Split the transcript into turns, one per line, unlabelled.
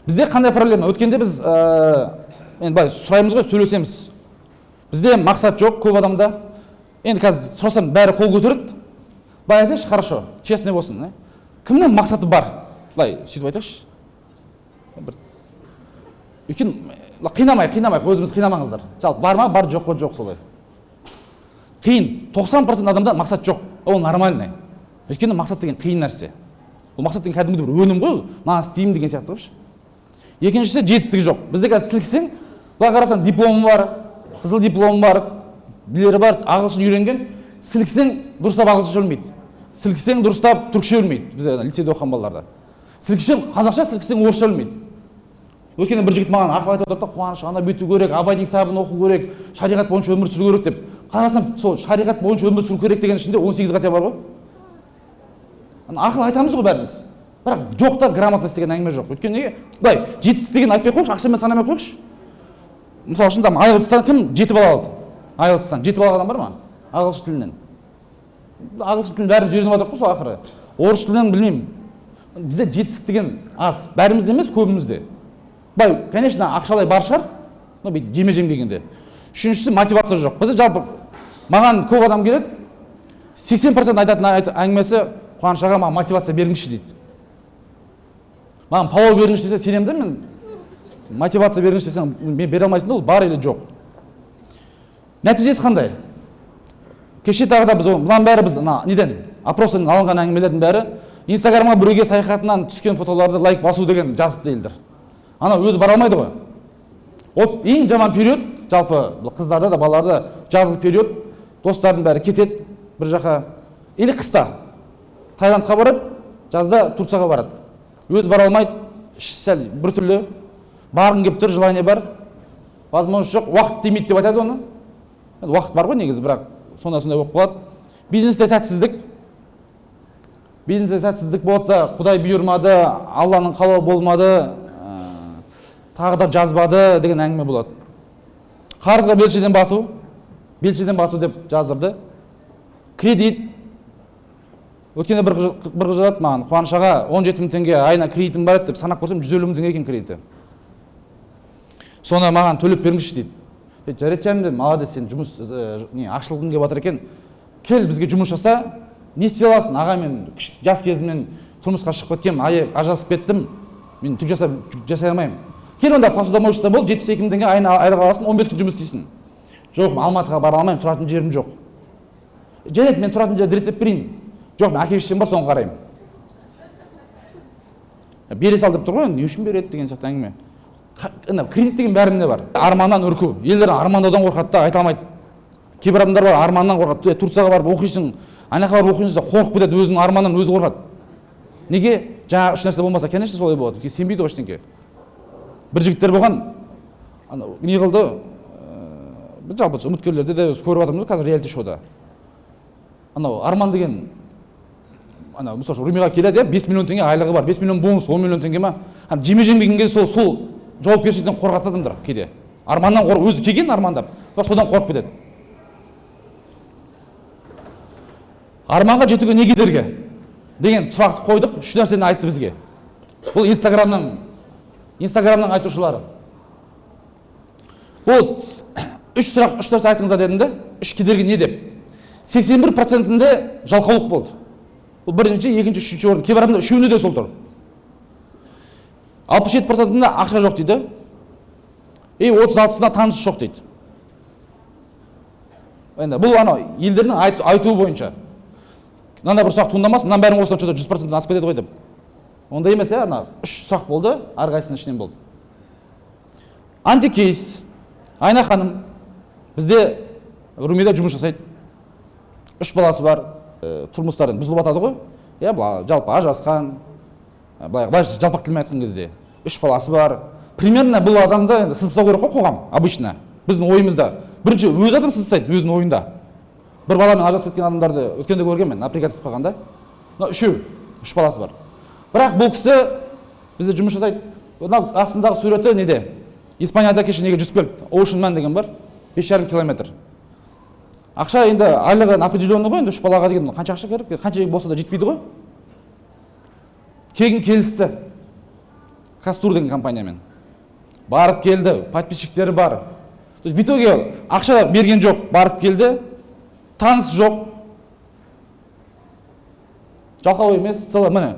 Бізде қандай проблема? Өткенде біз енді былай сұраймыз ғой, сөйлесеміз. Бізде мақсат жоқ көп адамда. Енді қазір сұрасам, бәрі қол көтереді. Былай айтайықшы, хорошо, честный болсын. Кімнің мақсаты бар? Былай сөйтіп айтайықшы. Бір үлкен қинамай, қинамай, өзіміз қинамаңыздар. Жалпы бар ма? Бар, жоқ қой, жоқ солай. Қиын. 90% адамда мақсат жоқ. Ол нормальный. Өйткені мақсат деген қиын нәрсе. Ол мақсат деген кәдімгідей бір өнім ғой ол. Мынаны істеймін деген сияқты қылыпшы. Екіншісі, жетістігі жоқ. Бізде қазір сілкісең, былай қарасаң, дипломы бар, қызыл дипломы бар, нелері бар, ағылшын үйренген. Сілкісең, дұрыстап ағылшынша білмейді. Сілкісең, дұрыстап түрікше білмейді. Бізде лицейде оқыған балаларда. Сілкісең қазақша, сілкісең орысша білмейді. Өткенде бір жігіт маған ақыл айтып отырды да: «Қуаныш, ана бүйту керек, Абайдың кітабын оқу керек, шариғат бойынша өмір сүру керек», – деп. Қарасам, сол шариғат бойынша өмір сүру керек деген ішінде 18 қате бар ғой. Ана ақыл айтамыз ғой бәріміз, бірақ жоқ та, грамотность деген әңгіме жоқ. Өйткені неге? Былай жетістік деген айтпай ақ қояйықшы, ақшамен санамай ақ қояйықшы. Мысалы үшін, там IELTS-тан кім 7 балл алды? IELTS-тан 7 балл алған адам бар ма? Ағылшын тілінен. Ағылшын тілін бәріміз үйреніп жатырмық қой сол ақыры. Орыс тілінен білмеймін. Бізде жетістік деген аз, бәрімізде емес, көбімізде. Былай, конечно, ақшалай бар шығар, но бүйтіп жеме жем келгенде. Үшіншісі, мотивация жоқ. Бізде жалпы маған көп адам келеді, 80% айтатын әңгімесі: «Қуаныш аға, маған мотивация беріңізші», – дейді. Маған палау беріңізші десе, сенемін да мен. Мотивация беріңізші десең, мен бере алмайсың да, ол бар или жоқ. Нәтижесі қандай? Кеше тағы да біз мынаның бәрі біз ана неден, опростан алынған әңгімелердің бәрі. Инстаграмға біреуге саяхатынан түскен фотоларды лайк басу деген жазыпты елдер. Ана өзі бара алмайды ғой. Вот ең жаман период жалпы бұл қыздарда да, балаларда жазғы период. Достардың бәрі кетеді бір жаққа, или қыста Таиландқа барады, жазда Турцияға барады. Өзі бара алмайды, іші сәл біртүрлі, барғым келіп тұр, желание бар, возможность жоқ, уақыт демейді деп айтады оны. Енді уақыт бар ғой негізі, бірақ сондай сондай болып қалады. Бизнесте сәтсіздік, бизнесте сәтсіздік болады да, құдай бұйырмады, Алланың қалауы болмады, тағы да жазбады деген әңгіме болады. Қарызға белшеден бату, белшеден бату деп жаздырды. Кредит. Өткенде бір қыз жазады маған: «Қуаныш аға, 17 мың теңге айына кредитім бар еді», – деп. Санап көрсем, 150 мың теңге екен кредиті. «Соны маған төлеп беріңізші», – дейді. «Е, жарайды, жаным, – дедім, – молодец, сен жұмыс не ашылғың келіп жатыр екен, кел, бізге жұмыс жаса, не істей аласың?» «Аға, мен жас кезімнен тұрмысқа шығып кеткенмін, ажырасып кеттім, мен түк жасай алмаймын». «Кел онда, посудомоечница бол, 72 мың теңге айына айлық аласың, 15 күн жұмыс істейсің». «Жоқ, Алматыға бара алмаймын, тұратын жерім жоқ». «Жарайды, мен тұратын жерді реттеп берейін». «Жоқ, мен әке шешем бар, соны қараймын». Бере сал деп тұр ғой енді, не үшін береді деген сияқты әңгіме. Ана кредит деген бәрінде бар. Арманнан үрку. Елдер армандаудан қорқады да, айта алмайды. Кейбір адамдар бар, арманнан қорқады. «Е, Турцияға барып оқисың, ана жаққа барып оқисың» десе, қорқып кетеді, өзінің арманынан өзі қорқады. Неге? Жаңағы үш нәрсе болмаса, конечно, солай болады, өйткені сенбейді ғой ештеңке. Бір жігіттер болған, анау не қылды, біз жалпы үміткерлерді де көріп жатырмыз ғой қазір реалити шоуда. Анау арман деген, анау мысалы үшін Румиға келеді, иә, 5 миллион теңге айлығы бар, 5 миллион бонус, 10 миллион теңге ма. Ана жеме жем келген кезде сол жауапкершіліктен қорқады адамдар кейде. Арманнан қорқ, өзі келген армандап, бірақ содан қорқып кетеді. Арманға жетуге не кедергі деген сұрақты қойдық. Үш нәрсені айтты бізге. Бұл Инстаграмның айтушылары. Бұл үш сұрақ, үш нәрсе айтыңыздар дедім де, үш кедергі не деп. 81%-інде жалқаулық болды. Бұл бірінші, екінші, үшінші орын. Кейбір адамдар үшеуінде де сол тұр. 67%-інде ақша жоқ дейді. И 36-сында таныс жоқ дейді. Енді бұл анау елдердің айтуы бойынша. Мынандай бір сұрақ туындамасын, мынаның бәрін қоссам, что-то 100%-тен асып кетеді ғой деп. Ондай емес, иә, ана үш сұрақ болды, әрқайсысының ішінен болды. Антикейс. Айна ханым бізде Румида жұмыс жасайды. Үш баласы бар, тұрмыстары бұзылып жатады ғой. Иә, былай жалпы ажырасқан, былай былай жалпақ тілмен айтқан кезде үш баласы бар. Примерно бұл адамды енді сызып тастау керек қой қоғам, обычно. Біздің ойымызда. Бірінші өз адам сызып тастайды өзінің ойында. Бір баламен ажырасып кеткен адамдарды өткенде көргенмін, напрягаться етіп қалған да. Мынау үшеу, үш баласы бар. Бірақ бұл кісі бізде жұмыс жасайды. Мынау астындағы суреті неде? Испанияда кеше неге жүзіп келді? Ocean Man деген бар. 5,5 километр. Ақша енді айлығы определенный ғой енді, үш балаға деген қанша ақша керек? Қанша болса да жетпейді ғой. Тегін келісті. Кастур деген компаниямен барып келді, подписчиктері бар. То есть в итоге ақша берген жоқ, барып келді, таныс жоқ, жалқау емес, целый, міне.